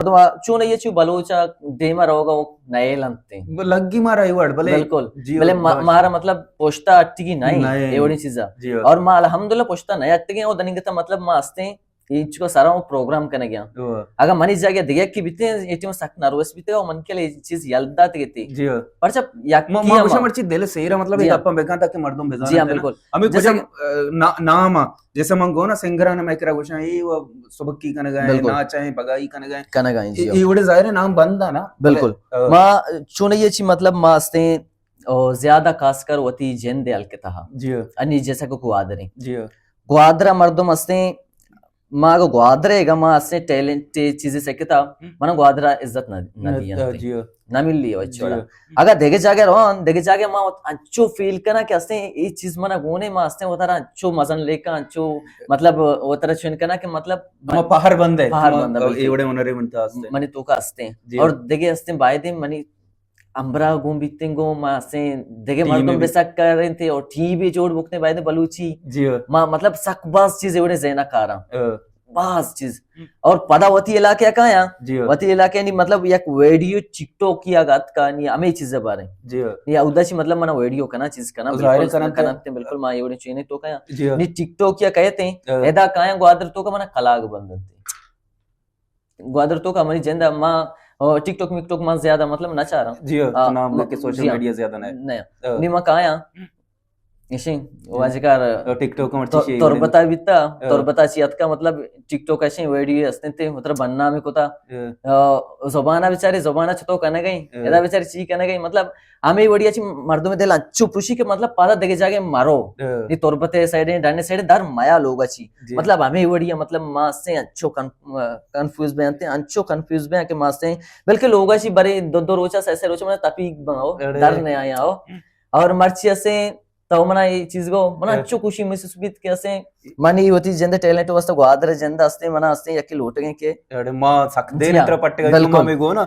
مردم آ-، چون یہ چو بلوچ آ دیما روگا وہ نئیل انتے۔ لگی مارا ای وڑ، بلے بالکل۔ جی، بلے ما-، بس۔ مارا مطلب پشتا اٹکی نہیں، نہیں۔ اے وڑی چیزا۔ جی۔ اور ما الحمدللہ پشتا نہ اٹکے، او دنگتا مطلب ما ہستے، یہ چکو سارا وہ پروگرام کنے گیا۔ او۔ اگر منی جاگہ دیگه کی بیتے، یہ ٹیم سخت نروس بیتے، اور من کے لیے چیز یلدا تے گتے۔ جی۔ پرچا یک ما، ما کیا گوشاں ما؟ مرچی دل سیرا مطلب جی ایک ہاں۔ اپا بکان تاکہ مردم بزانن جی ہاں، نا۔ بالکل۔ ہمیں جیسے کجا، اہ، نا-، نام آ۔ جیسے من گونا سنگران میں کرا گوشاں، اے وہ سبکی کنگا ہے، بالکل۔ ناچ ہے، بگائی کنگا ہے۔ کنگا ہیں، جی اے، ہاں۔ اے وڑے ظاہر ہے نام بند آ نا۔ بالکل۔ بلے، آ، ما چون یہ چی مطلب ما ہستے او زیادہ خاص کر وتی جند ہلک تہا۔ جی۔ انی جیسا کہ گوادر ہیں۔ جی۔ گوادر مردم ہستے، ما اگر گوادر ہے گا ما ہستے ٹیلنٹ چیزیں سکتا، ہم۔ منا گوادر عزت نہ، نہ نہ، دیا۔ جی۔ نہ ملی ہے جی۔ اچھا۔ اگر دیگه جاگه روان، دیگه جاگه ما انچو فیل کنا کہ ہستے یہ چیز منا گونے ما ہستے وترا انچو مزن لیکا، انچو مطلب وترا چون کنا کہ مطلب ہما پہر بندے، پہر ہما بندہ، بالکل۔ اے وڑے ہنرے منتا ہستے۔ منی توکا ہستے۔ جی۔ اور دیگه ہستے بایدیں منی امبرا گون بیتیں گون ما ہستے دیگه ٹیم مردم بھی۔ بسک کریں تے اور ٹیم بھی جوڑ بکتے بایدیں بلوچی۔ جی۔ ما مطلب سک باز چیز وڑے زینا کاراں۔ ہاں۔ باز چیز۔ ہم۔ اور پدا وتی علاقے کایا۔ جی۔ وتی علاقے نی مطلب یک ویڈیو ٹک ٹاک کیا گات کا نی ہمیں چیز بارے۔ جی۔ نی اودا چی مطلب منا ویڈیو کنا چیز کنا، ظاہر بالکل کنا تے۔ کنا تے بالکل ما یہ وڑے چینے تو کایا۔ جی۔ نی ٹک ٹاک کیا کہتے ہیں، ہاں۔ ادا کایا گوادر تو کا منا کلاگ بندن تے۔ گوادر تو کا منی جند ما، او، ٹک ٹاک مک ٹاک ما زیادہ مطلب نہ چاراں۔ جی، آ، نام ما، کہ سوشل جی، میڈیا زیادہ نہ ہے۔ نہ۔ آ۔ نی ما کایا۔ ایشیں، جی۔ واجکار آ، ٹک ٹاک مرچی تو-، شی تربتا بیتا، آ۔ تربتا چی اتکا مطلب ٹک ٹاک ایشیں ویڈیو ہستیں تے مطلب بننا میں کتا۔ آ۔ آ، زبانہ بیچارے زبانہ چتو کنگئیں، آ۔ ادا بیچارے چی کنگئیں مطلب ہمیں وڑیا چی مردم دل انچو پوشی کہ مطلب پادا دگہ جاگہ مرو۔ آ۔ نی تربت سائیڈ ڈانے سائیڈ در میا لوگا چی۔ جی۔ مطلب ہمیں وڑیا مطلب ما سے انچو کن-، کنفیوز بیانتے، انچو کنفیوز بیان کہ ما سے بلکہ لوگا چی برے دو دو روچا سے سے روچا منا تپیگ بناؤ، اڑے۔ در نہ آیا ہو۔ اور مرچی اسے تو منا یہ چیز گو، منا اے۔ انچو خوشی محسوس بیت کہ اسے منی وتی جند ٹیلنٹ واسطہ گوادر جند ہستے منا ہستے یکی لوٹگیں کہ اڑے ما سک دیر جی ہاں، ترا پٹگا بالکل۔ ما میں گو نا۔